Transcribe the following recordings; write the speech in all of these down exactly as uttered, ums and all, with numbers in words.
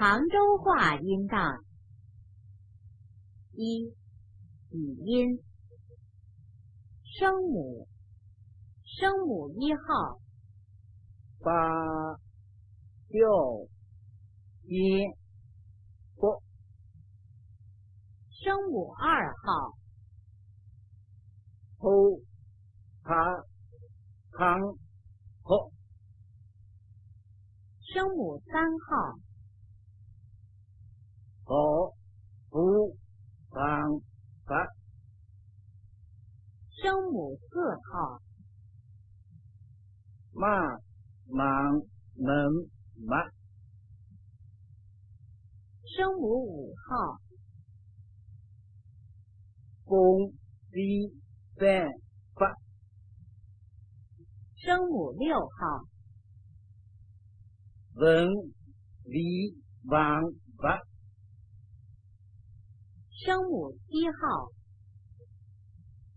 杭州话音档。一、语音。声母，声母一号。八、九、一、八。声母二号。 好，好，好，好。声母三号。好，好，好，好。声母四号。 马，忙，门，马。声母五号。风，飞，帆，发。声母六号。文，礼，房，房。 声母七号。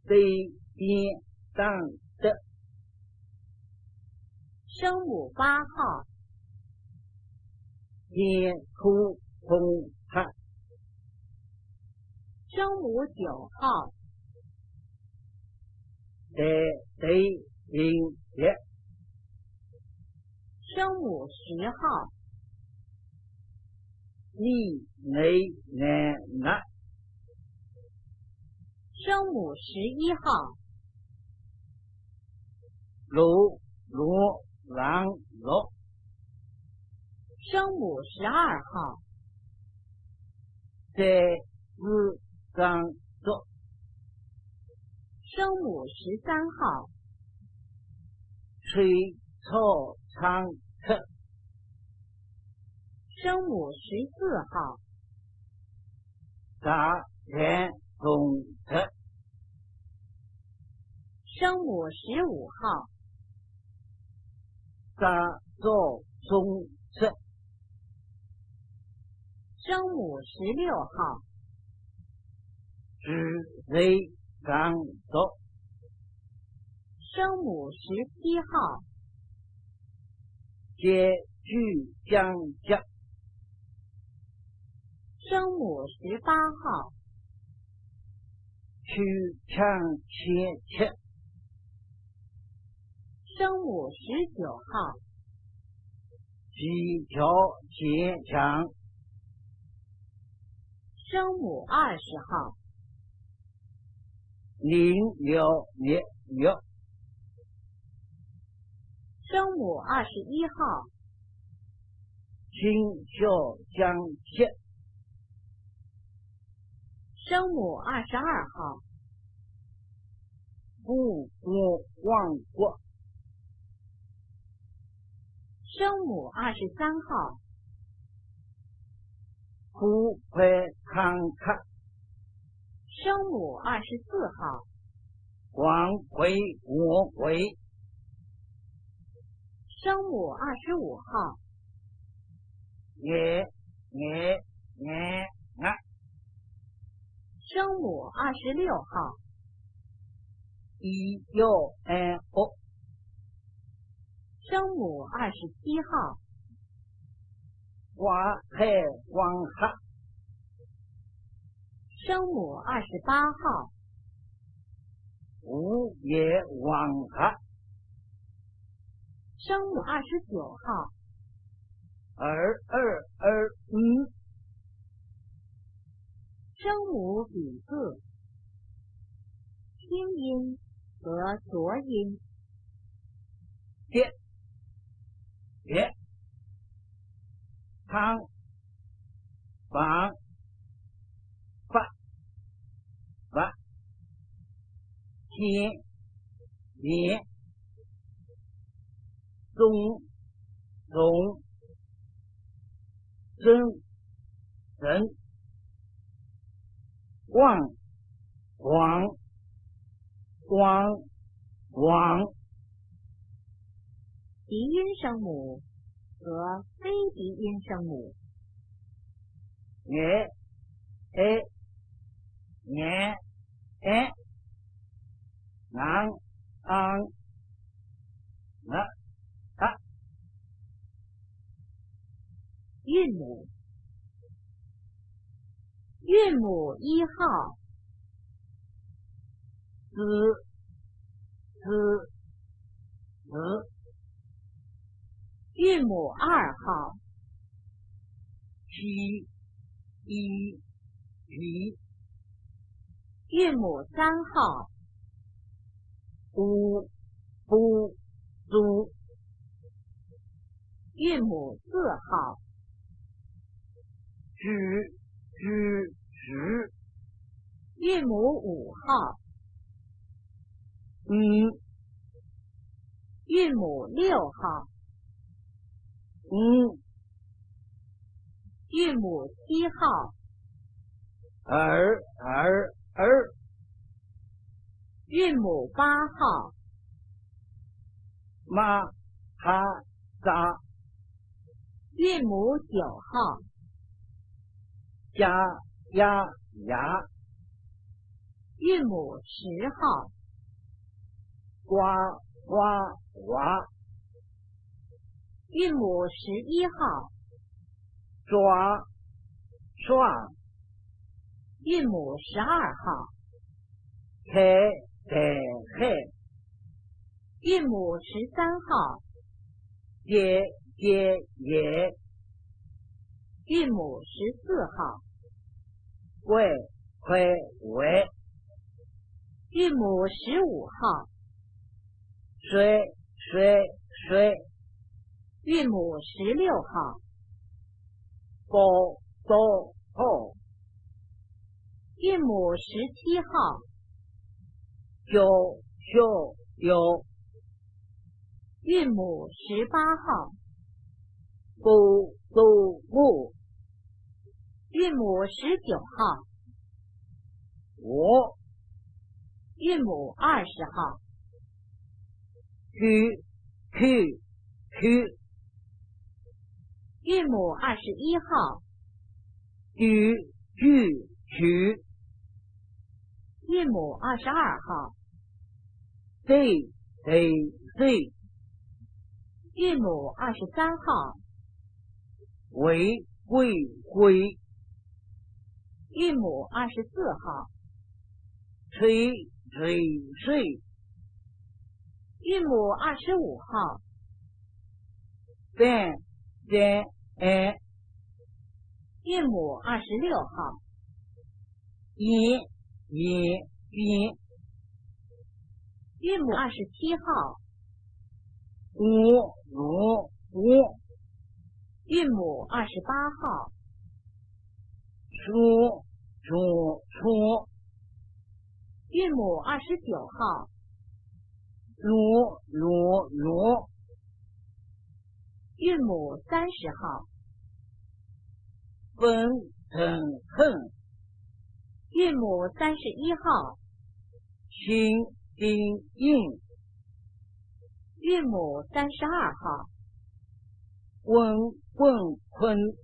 对，边，当，的。声母八号。天，空，空，它。声母九号。 的，的，的，的。声母十号。你，你，你，那。声母十一号。路，路，郎，路。声母十二号。 在，子，张，作。声母十三号。吹，草，唱，出。声母十四号。大，人，中，出。 声母十五号。大，早，中，出。声母十六号。直，直，刚，直。声母十七号。 接，句，讲，讲。声母十八号。去，抢，去，去。声母十九号。几，叫，几，讲。声母二十号。 零，六，六，六。声母二十一号。金，小，将，接。声母二十二号。不，过，往，过。 声母二十三号。苦，快，康，康。声母二十四号。光，贵，我，贵。声母二十五号。也，也，也，啊。 声母二十六号。一，要，哎，哦。声母二十七号。花，海，光，哈。声母二十八号。无，也，王，哈。声母二十九号。二，二，二，嗯。 声母比字，拼音和浊音。跌，跌，汤，房，发，发，天，年，中，中， 真，真。光，光，光，光。鼻音声母和非鼻音声母。哎，哎，哎，哎。昂，昂，啊，啊。韵母。韵母一号，z，z，z。韵母二号，j，j，j。韵母三号，u，u，u。韵母四号，j，j，j。韵母五号，n。韵母六号，n。韵母七号，r，r，r。韵母八号，ma，ha，za。韵母九号，ya，ya，ya。韵母十号，wa，wa，wa。韵母十一号，swa，swa。韵母十二号，ke，ke，ke。韵母十三号，ye，ye，ye。韵母十四号，we，we，we。韵母十五号，swe，swe，swe。韵母十六号，po，po，po。韵母十七号，yo，yo，yo。韵母十八号，mo，mo，mo。韵母十九号，wo。韵母二十号，ku，ku，ku。韵母二十一号，ju，ju，ju。韵母二十二号，ze，ze，ze。韵母二十三号，we，we，we。韵母二十四号，swe，swe，swe。韵母二十五号，sen，sen，sen。韵母二十六号，yin，yin，yin。韵母二十七号，ngo，ngo，ngo。韵母二十八号，chon，chon，chon。韵母二十九号，lo，lo，lo。韵母三十号，fen，fen，fen。韵母三十一号，shin，shin，shin。韵母三十二号，kun，kun，kun。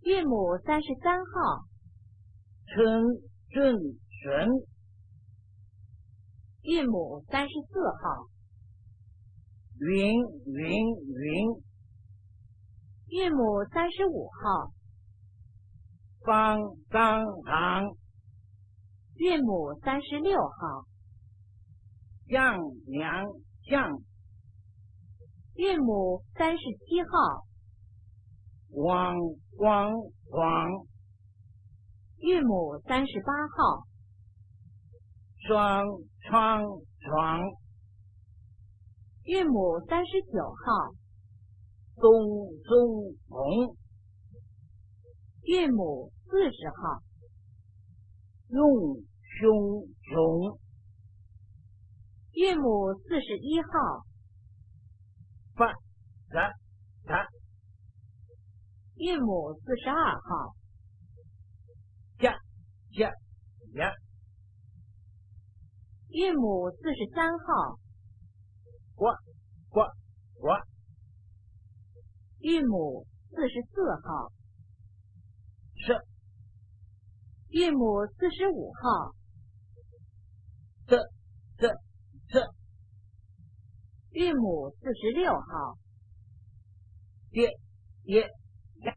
韵母三十三号，chen，chen，chen。韵母三十四号，win，win，win。韵母三十五号，fang，fang，fang。韵母三十六号，yang，yang，yang。韵母三十七号，wang，wang，wang。韵母三十八号，chang，chang，chang。韵母三十九号，zong，zong，zong。韵母四十号，yong，yong，yong。韵母四十一号，fa，fa，fa。韵母四十二号，ja，ja，ja。韵母四十三号，gua，gua，gua。韵母四十四号，cha。韵母四十五号，cha，cha，cha。韵母四十六号，ye，ye，ye。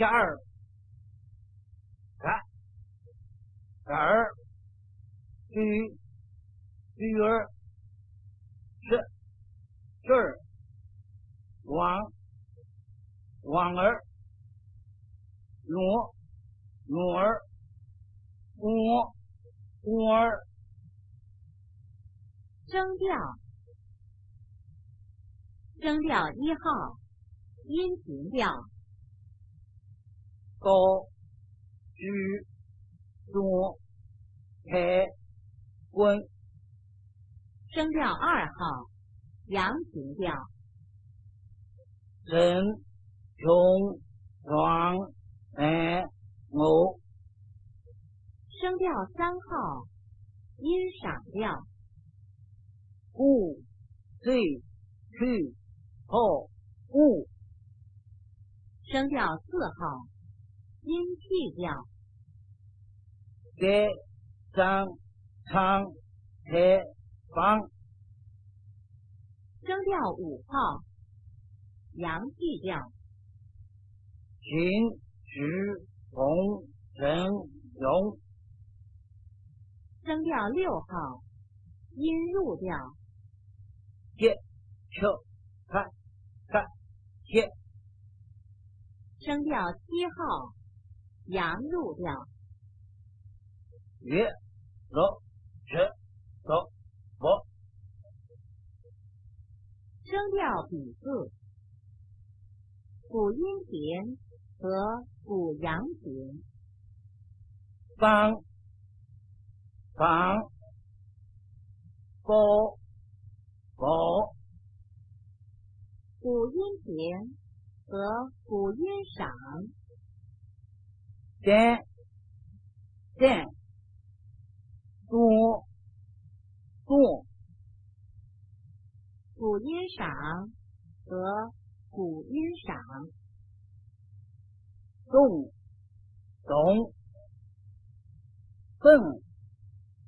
加二，嘎，嘎儿，居，居儿，是，是儿，王，王儿，奴，奴儿，公，公儿。 声调。声调一号，阴平调。高，居，中，开，关。声调二号，阳平调。人，穷，床，男，我。声调三号，阴上调。 gu，zi，ku，ho，gu。声调四号，阴气调。 ge，zang，chang，te，vang。声调五号，阳气调。 行，直，从，人，荣。声调六号，阴入调。 ge，che，ka，ka，ge。声调七号，阳入调。 ge，lo，che，lo，vo。声调比字。 古阴平和古阳平。 方，方，高，高。 古阴平和古阴上。 jan，jan，tung，tung。 古阴上和古阴上。 dong，dong。 本，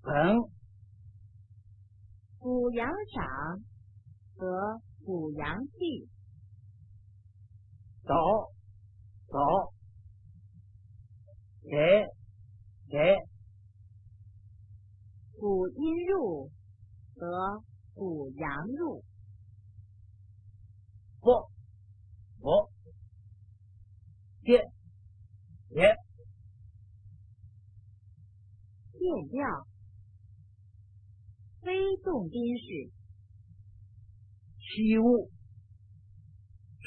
本。 古阳上和古阳气。 dao，dao。ge，ge。 古阴入和古阳入。 vo，vo。ge，ge。 变调。非重宾式。 起舞，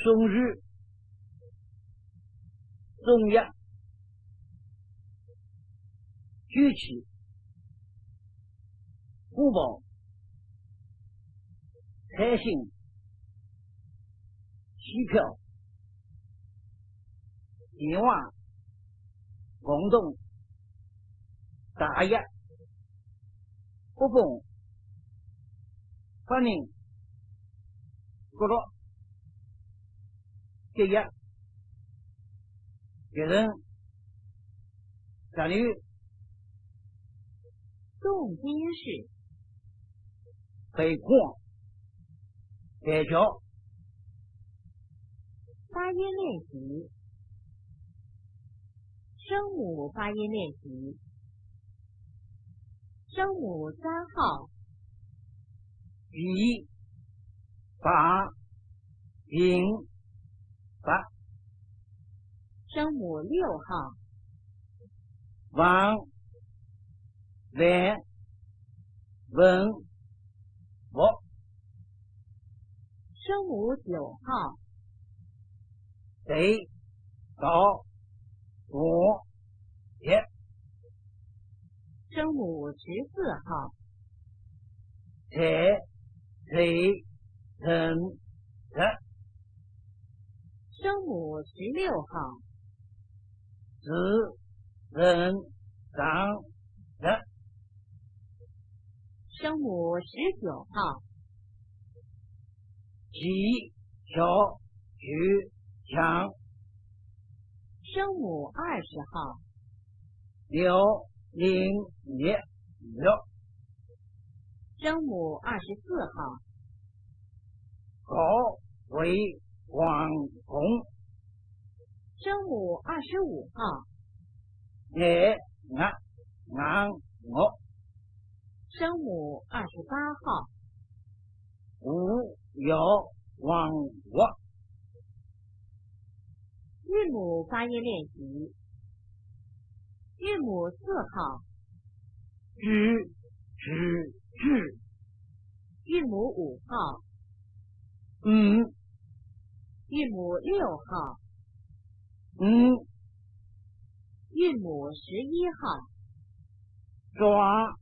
松日，中压，举起，鼓棒，开心。机票、电话、公众、大学、 国风、法庭、角落、节约、别人、下流、重金属、赔款、台桥、发音练习。 声母发音练习。声母三号。比、把、平、白。声母六号。王、 文、文、博。声母九号。谁、高、博、杰。声母十四号。谁、谁、人、人。声母十六号。 子、人、长、人。声母十九号。几、小、九、强。声母二十号。六、零、六、六。声母二十四号。高、伟、广、广。 声母二十五号。哎、啊、昂、我。声母二十八号。五、要、往、我。韵母发音练习。韵母四号。句、句、句。韵母五号。嗯。 韵母六号。嗯。韵母十一号。抓。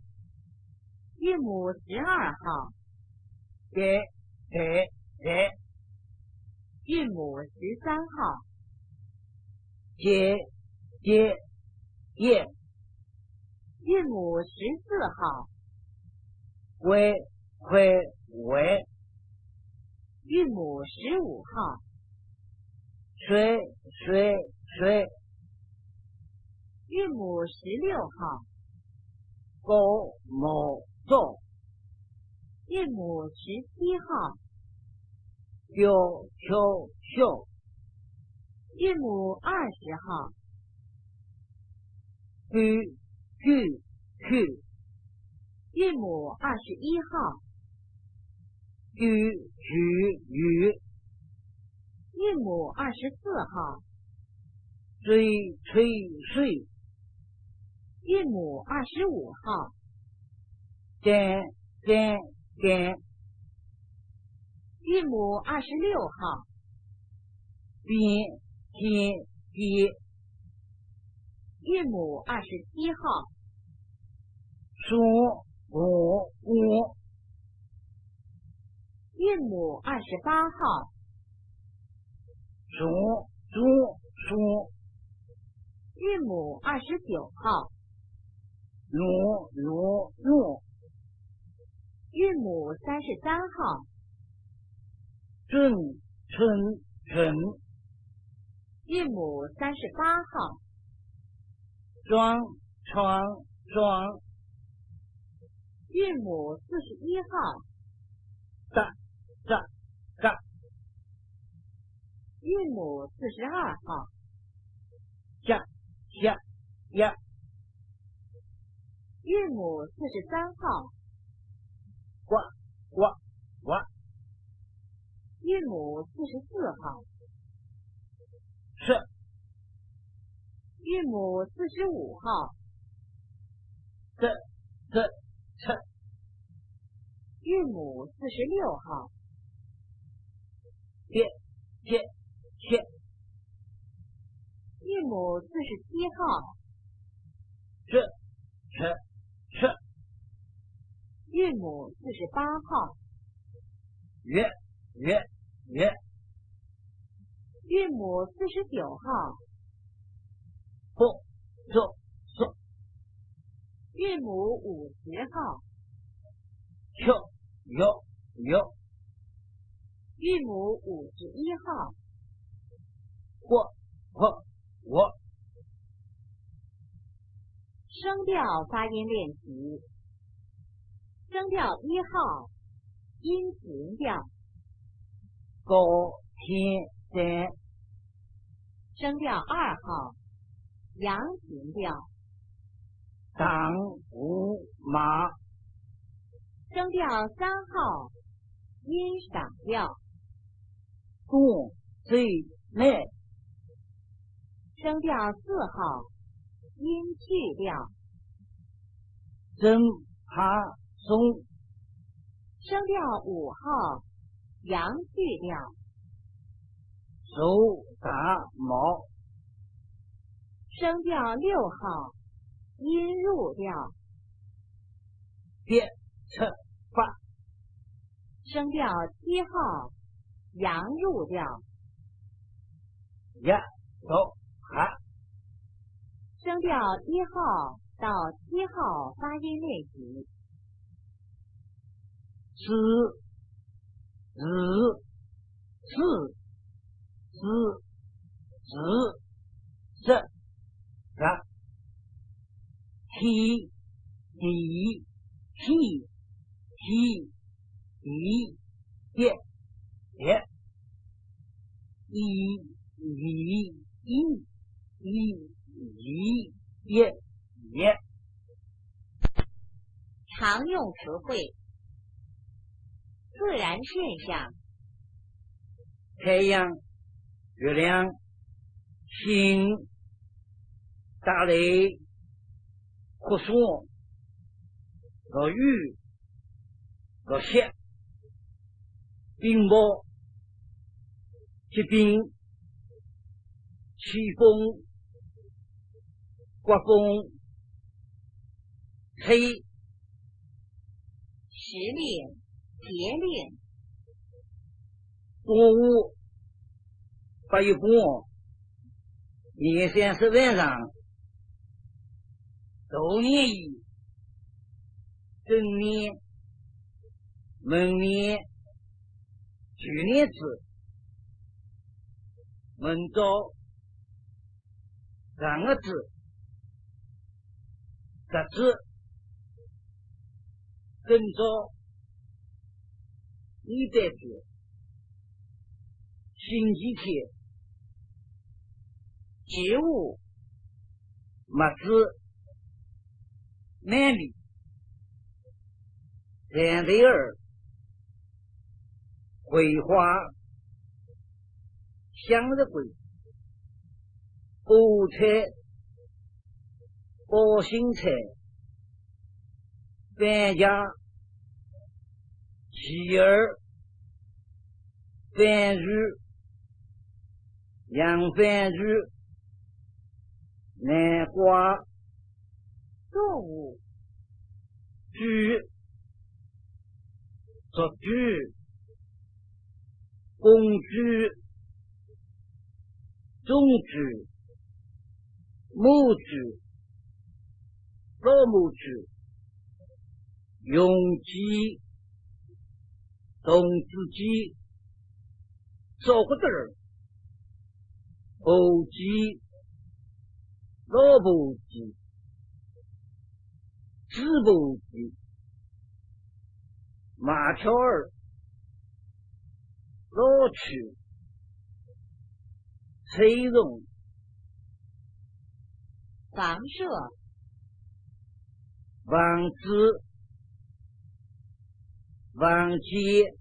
韵母十二号。给，给，给。韵母十三号。给，给，给。 韵母十四号。为，会，为。韵母十五号。谁，谁，谁。韵母十六号。高，某，高。韵母十七号。 叫，叫，叫。韵母二十号。句，句，句。韵母二十一号。句，句，句。韵母二十四号。岁，岁，岁。韵母二十五号。 干，干，干。韵母二十六号。边，边，边。韵母二十七号。松，松，松。 韵母二十八号。松，松，松。韵母二十九号。侬，侬，侬。韵母三十三号。春，春，春。 韵母三十八号。庄，庄，庄。韵母四十一号。哒，哒，哒。韵母四十二号。呀，呀，呀。 韵母四十三号。呱，呱，呱。韵母四十四号。吃。韵母四十五号。吃，吃，吃。韵母四十六号。 切，切，切。韵母四十七号。吃，吃，吃。韵母四十八号。约，约，约。韵母四十九号，不，作，作。韵母五十号，哟，哟，哟。韵母五十一号，我，我，我。声调发音练习。声调一号，阴平调。高天山。声调二号，阳平调。 当午马。声调三号，阴上调。冬最美。声调四号，阴去调。真怕松。声调五号，阳去调。手打毛。 声调六号，阴入调。别出发。声调七号，阳入调。呀，走，哈。声调一号到七号发音练习。 是，是，是，是，是，是，是，是，一，一，一，一。 一，一，一，一，一，一。常用词汇，自然现象。太阳、月亮、星、打雷、扩散、落雨、 落雪、冰雹、结冰、起风、刮风、吹、时令、节令。 端午、八月半、年三十晚上、大年夜、正月、门年、旧年子、明朝、 正月子、日子、今朝、元旦子、星期天、植物、麦子、 南瓜、甜豆儿、桂花、向日葵、菠菜、包心菜、番茄、 茄儿、番薯、洋番薯、南瓜、动物、猪、猪猪、公猪、 种子、母子、老母子、用鸡、童子鸡、小伙子儿、猴鸡、老婆鸡、猪婆鸡、麻雀儿、老鼠、 菜虫、房舍、房子、房间、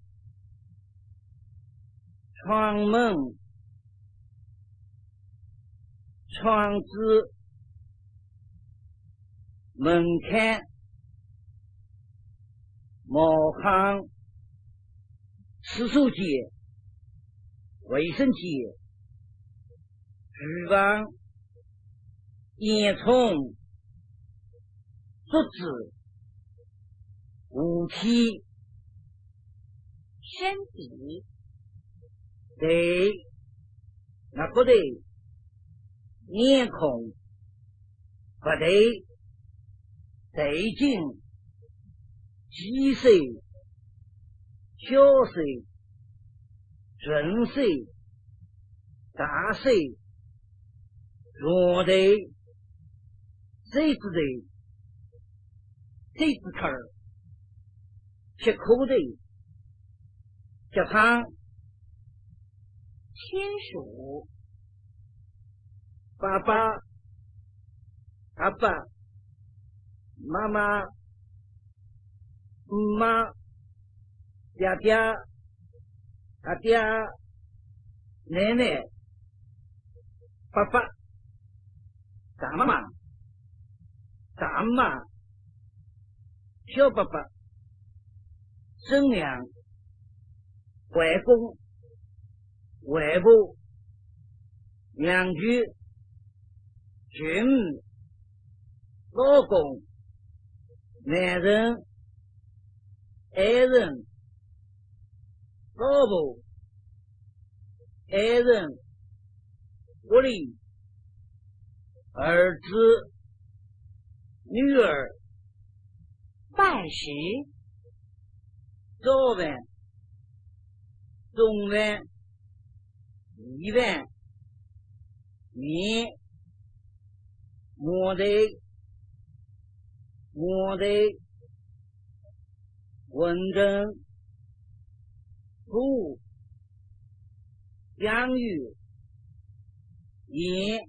窗门、窗子、门槛、茅坑、 洗手间、卫生间、厨房、烟囱、桌子、扶梯、身体、对、额角头，眼眶，鼻头，头颈，肩首，小手， 唇首，大手，舌头，手指头，手指头儿，膝阁头，脚掌，牵手，爸爸，阿爸，妈妈，姆妈， 爹爹，阿爹，奶奶，伯伯，大妈妈，大姆妈，小伯伯，婶娘，外公，外婆，娘舅，舅母，老公，男人， 爱人，老婆，爱人，屋里，儿子，女儿，饭食，早饭，中饭，夜饭，面，馒头，馒头，馄饨， 烀，酱油，盐，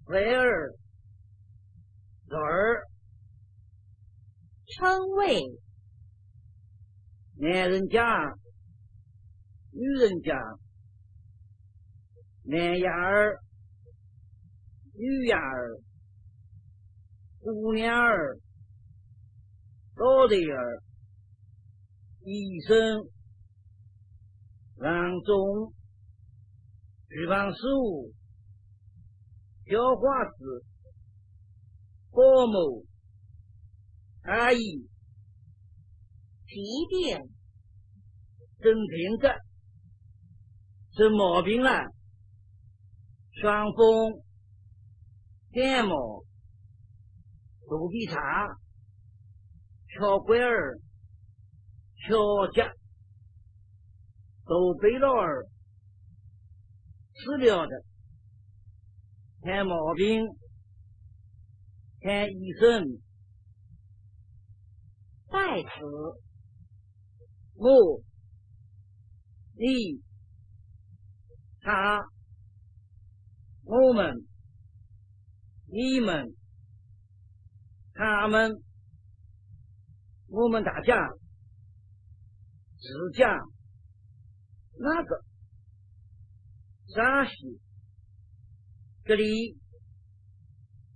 味儿，肉儿，称谓，男人家，女人家， 男伢儿，女伢儿，姑娘儿，老头儿，医生，郎中，厨房师傅，小伙子，保姆，阿姨，疾病，生病的， 生毛病了，伤风、感冒、肚皮疼、跳管儿、跳脚、肚皮闹儿，治疗的，看毛病，看医生。代词， 我，你，他，我们，你们，他们，我们大家，自家，那个，啥西，这里，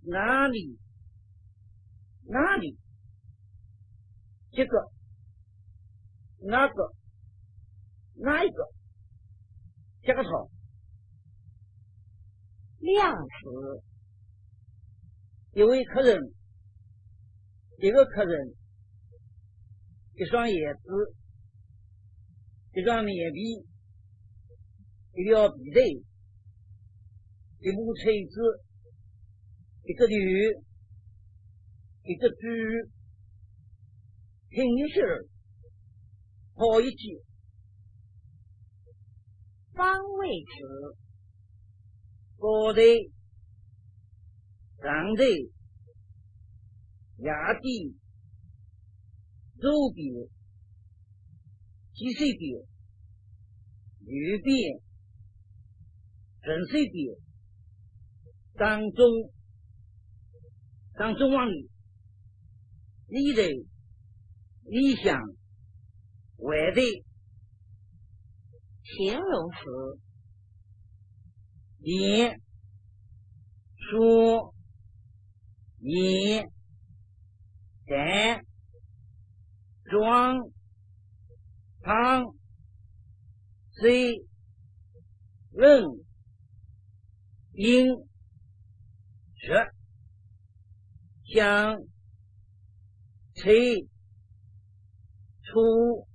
那里，那里，这个， 那个，那一个，这个套。量词，一位客人，一个客人，一双鞋子，一双棉被，一条被子，一部车子，一只牛，一只猪， 拼一气儿，跑一记。方位词，高头，上头，下底，左边，西西边，右边，正西边，当中，当中望里，里头，里向，外头。形容词，面，双，面， 淡，壮，胖，瘦，冷，硬，实，香，脆，粗，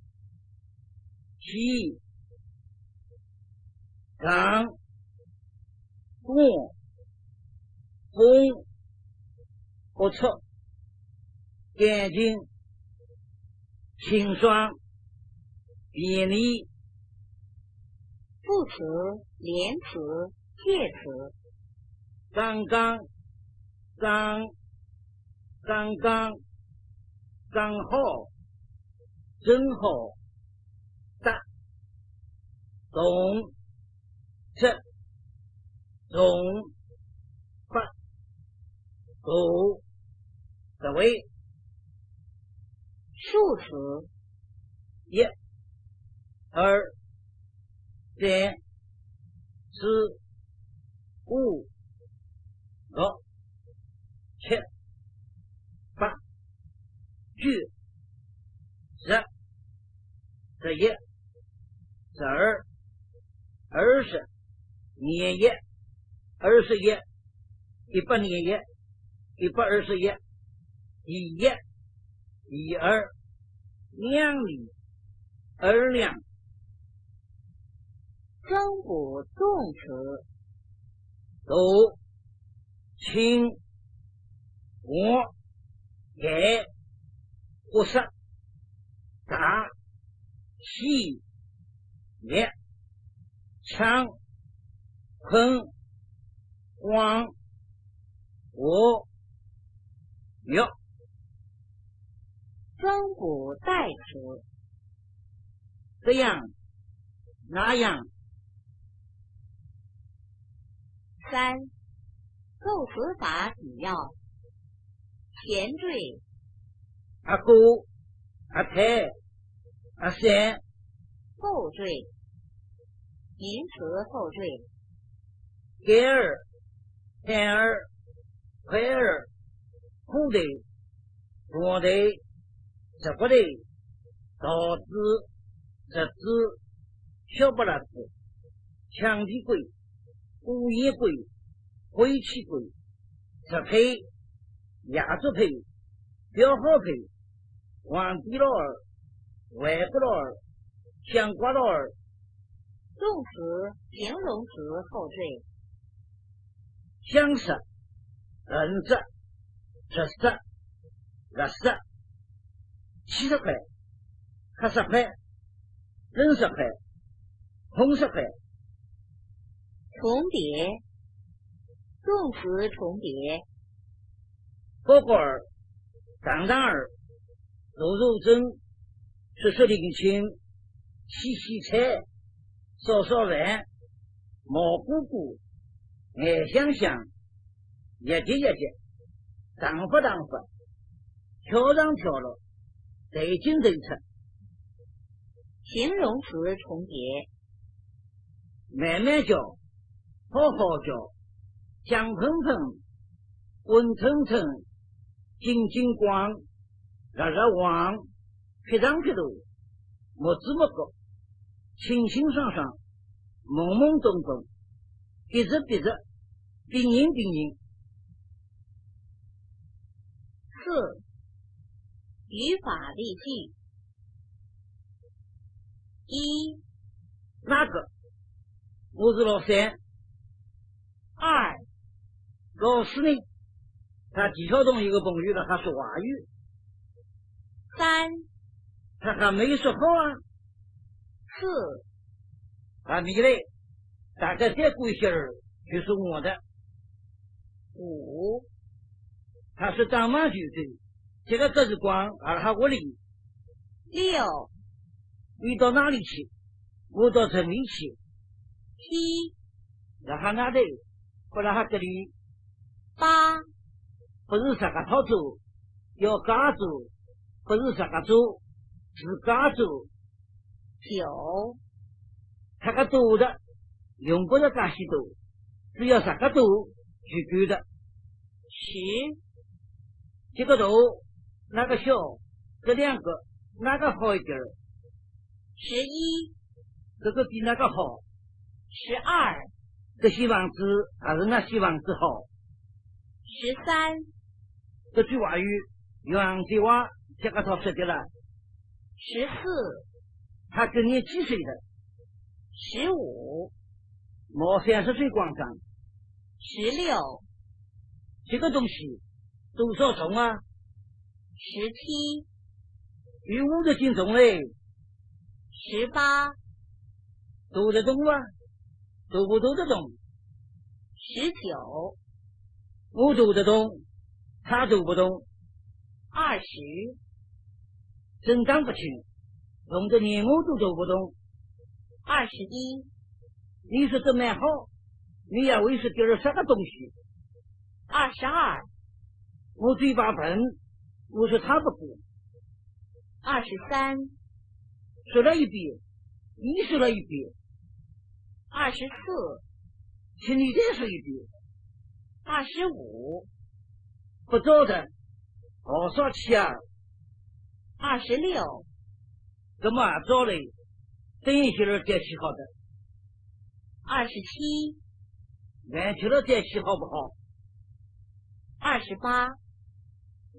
细。讲，讲，讲，龌龊，干净，清爽，便利。副词、连词、介词。刚刚，刚，刚刚，刚好，正好，搭，同，出，同，发， 头，十位。数词。一，二，三，四，五，六，七，八，九，十，十一，十二，二十，廿一，二十一， 一百廿一，一百二十一，第一，第二，两里，二两。增补动词。大，轻，黄，淡， 黑色，大，细，密，长，宽，广，阔，约。增补代词。这样，那样。三、构词法语要。 前缀。阿哥，阿太，阿三。后缀。名词后缀。盖儿，摊儿，块儿，裤头，大头，直骨头，桃子，侄子，小白辣子，抢皮鬼，五眼鬼，灰气鬼， 石胚、野猪胚、表号胚、皇帝老二、外国老二、香瓜老二。动词、形容词后缀。香色、冷色、赤色、绿色、七十块、黑色块、冷色块、红色块。重叠。 动词重叠。高高儿，长长儿，坐坐正，说说定亲，洗洗菜，烧烧饭，毛鼓鼓，眼香香，一级一级，打发打发，跳上跳落，投进投出。形容词重叠。 慢慢叫，好好叫，香喷喷，滚腾腾，金金光，热热黄，撇长撇大，墨滋墨搿，清清爽爽，懵懵懂懂，笔直笔直，笔人笔人。四、语法例句。 一、哪个？我是老三。二、老师呢？他介绍同一个朋友了，他说话语。三、他还没有说好啊。四、还没来，大概再过一歇儿就是我的。五、他是打马球的，这个格子光还还我哩。 六、你到哪里去？我到城里去。七、辣哈外头，勿辣哈搿里。八、勿是自家讨做，要家做，勿是自家做，自家做。九、 他个多的，用不着介许多，只要啥个多就够的。十、这个大，那个小，这两个，哪个好一点儿？十一、这个比那个好。十二、这些房子还是那些房子好。十三、这句话语，用杭州话这个套说的了。十四、他今年几岁了？十五、毛三十岁光张。十六。这个东西多少重啊？十七。有五十斤重嘞。十八。多得动啊？多不多得动？十九。我多得动，他多不动。二十。真当不清，弄得连我都多不动。二十一。你说得蛮好，你要会说点儿啥个东西？二十二。我嘴巴笨，我说他不过。二十三。说了一遍，你说了一遍。二十四。请你再说一遍。二十五。不早的，好少去啊。二十六。怎么还早嘞？等一歇儿再去好的。二十七。慢吃了再去好不好？二十八。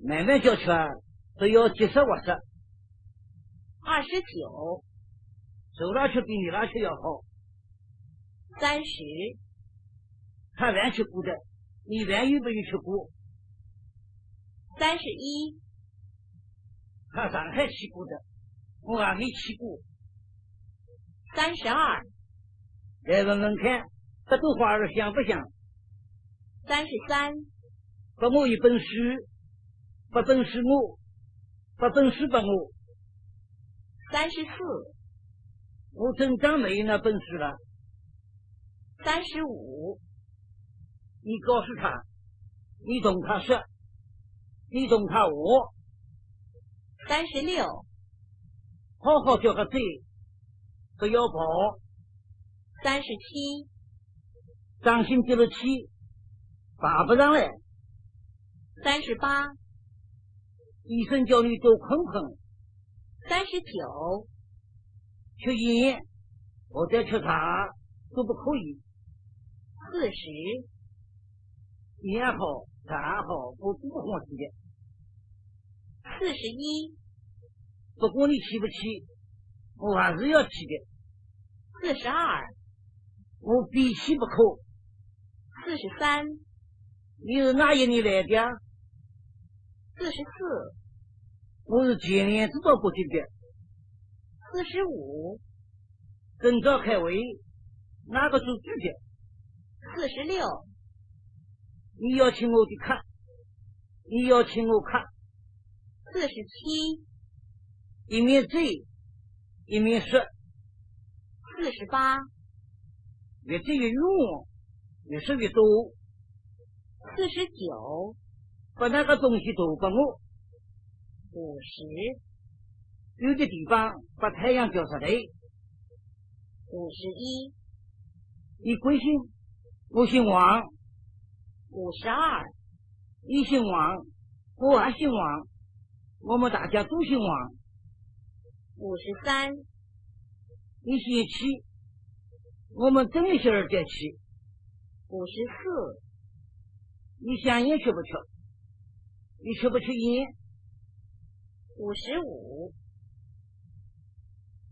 慢慢叫吃啊，不要急煞活煞。二十九。手拉吃比你拉吃要好。三十。他饭吃过的，你饭有没有吃过？三十一。他上海去过的，我还没去过。三十二。来问问看，这个花儿香不香？三十三。给我一本书，不本书我，不本书不我。三十四。我真当没那本事了。三十五。你告诉他，你同他说，你同他话。三十六。好好叫个嘴，不要跑。三十七。当心跌了去，爬不上来。三十八。医生叫你多困困。三十九。吃烟，或者吃茶都不可以。四十。烟也好，茶也好，我都不欢喜的。四十一。不管你去不去，我还是要去的。四十二。我非去不可。四十三。你是哪一年来的啊？四十四。我是前年子到北京的。四十五。今朝开会，哪个做主的？四十六。你要请我的客，你要请我客。四十七。一面走，一面说。四十八。越走越远，越说越多。四十九。把那个东西都给我。五十。有的地方把太阳叫出来。五十一。你贵姓？我姓王。五十二。你姓王，我还姓王，我们大家都姓王。五十三。你先去，我们等一歇儿再去。五十四。你香烟吃不吃？你吃不吃烟？五十五。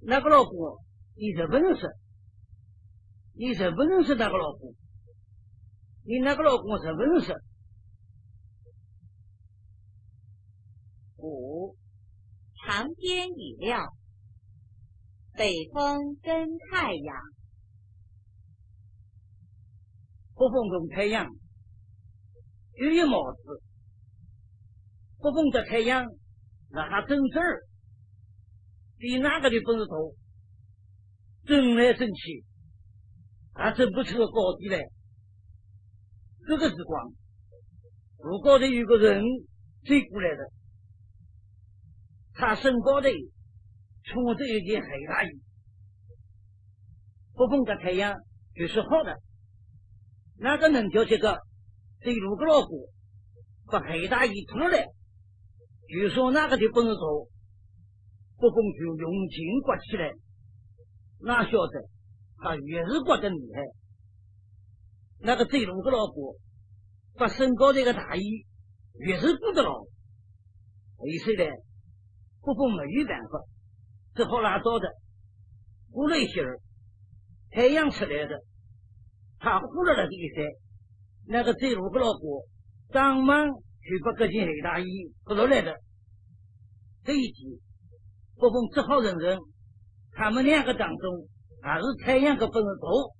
那个老公，你认不认识？你认不认识那个老公？你那个老公认不认识？五。长篇语料。北风跟太阳。北风跟太阳，有一毛子。北风跟太阳，那还争执儿，比哪个的本事大，争来争去，还争不出个高低来。这个时光，路高头有个人走过来的，他身高头穿着一件黑大衣。北风跟太阳就是好的，那个能叫这个走路个老哥，把黑大衣脱了来，就说那个的本事大，北风就用劲刮起来，哪晓得他越是刮得厉害，那个走路个老哥 把身高头个大衣越是鼓得牢。后首来，北风没有办法，只好拉倒的。过了一歇儿，太阳出来的，太火辣辣第一山，那个最大个老虎，当晚就拨搿件黑大衣割落来的。这一天，国风只好承认，他们两个当中，还是太阳个本事大。